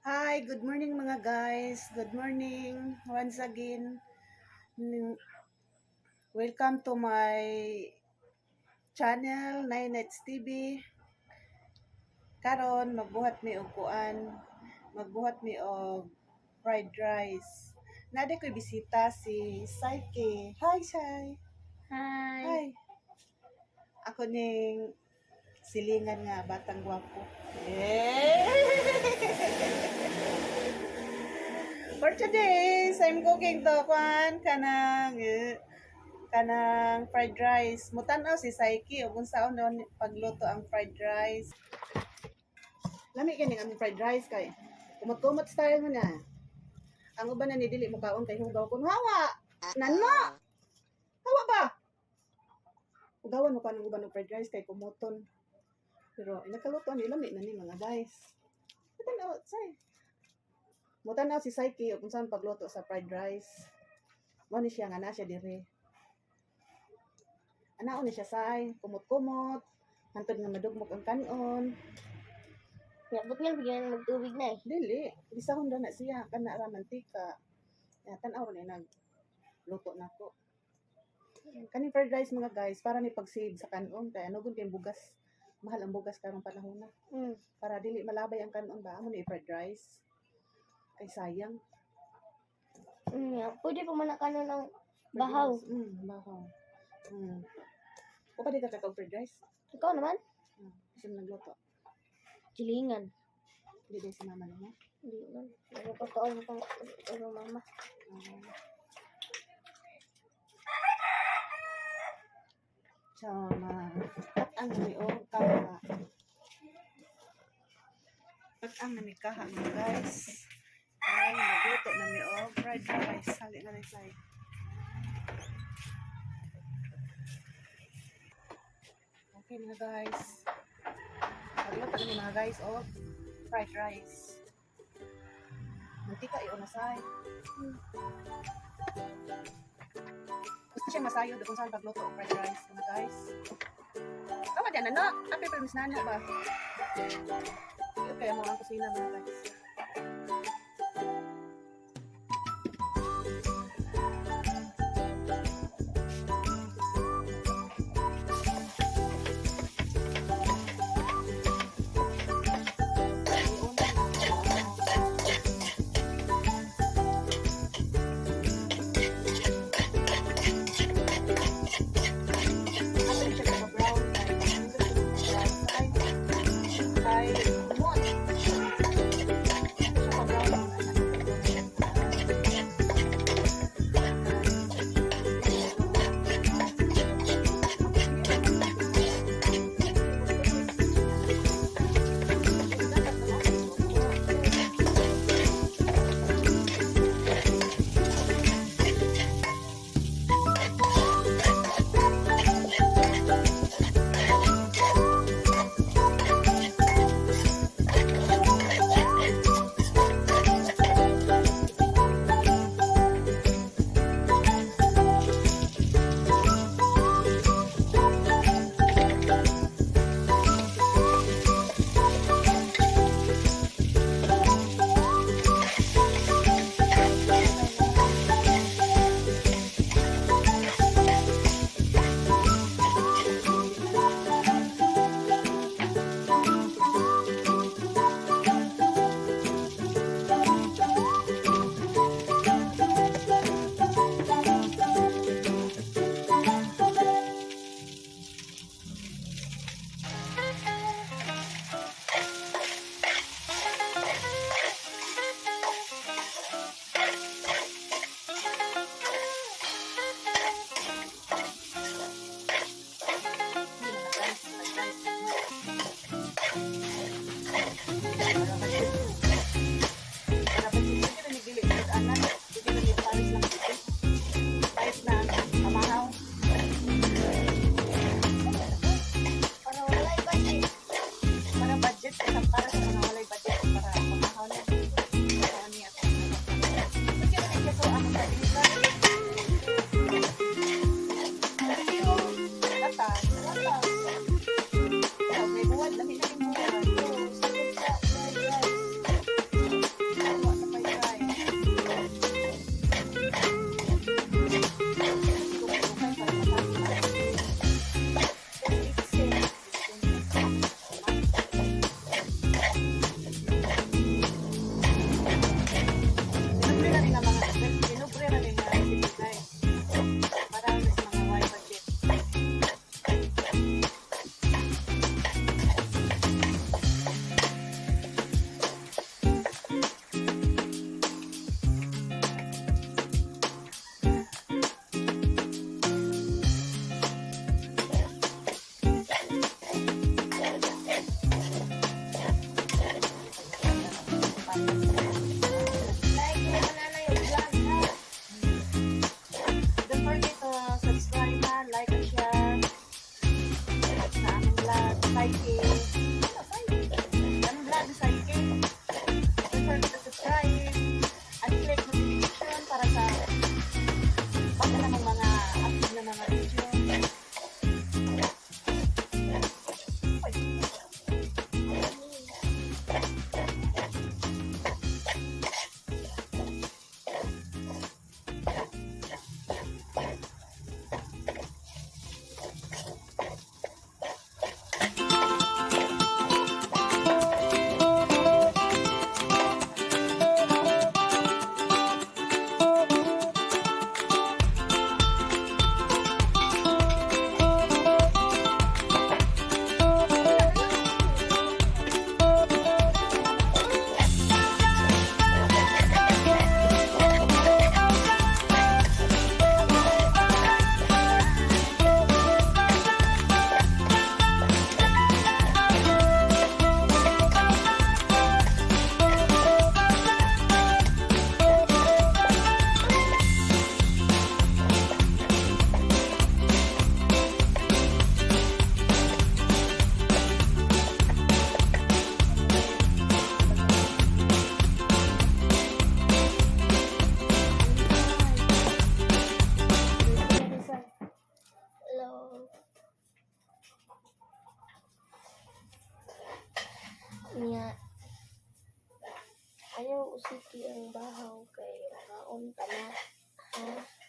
Hi, good morning, mga guys. Good morning once again. Welcome to my channel, Nine Nights TV. Karon magbuhat mi og kuan, magbuhat mi og fried rice. Naa ko'y bisita si Psyche. Hi, Sai. Hi. Hi. Ako ning silingan nga batang gwapo. Eh! For today's, I'm cooking to kwan kanang kanang fried rice. Mutan-aw si Psyche ug unsaon daw pagluto ang fried rice. Lami kini ang fried rice kay kumot-kumot style mo na. Ang uban na ni dili mo kaon kay hugaw kun hawa. Nano? Hawa ba? Hugawan mo kanang uban ng fried rice kay kumuton. Pero inakaluto ni, lami na ni, mga guys. Mutan-aw, say. Mutan-aw si Psyche kung saan pagluto sa fried rice. Mo ni siya nga na siya dire. Anaon ni siya, say, kumot-kumot. Hantod nga madugmok ang kanon. Ya, ba't nga bigyan magtubig na eh? Dili, bisahon ra na siya kana ra mantika. Ya, tan-aw ra ni nag luto nako. Kaning fried rice, mga guys, para ni pag-save sa kanon kay ano gun kay bugas. Mahal ang bugas karong panahon na. Para dili malabay ang kanon ba, amo ni fried rice. Kay sayang. Ya. Pwede pa man na kanon ng bahaw. Bahaw. O pa di ka kakaog fried rice? Ikaw naman? Kasi nagluto. Silingan. Hindi din si mama niya. Hindi man. Nagpapakaon ko ano mama. So, ma at ang nami og kaha. At ang nami kaha, mga guys. Ay, magluto nami og fried rice. Sali na rin say. Okay, mga guys. Magluto nami, mga guys, og fried rice. Mantika iyon na say. Gusto siya masayod kung saan pagluto og fried rice, mga guys. Tama dyan, ano? Apil pa mis nana ba? Okay, mo ang kusina, mga guys. Ato siya ka brown kay kay kumot. Niya, ayaw usiki ang bahaw kay makaon ka na. Ha?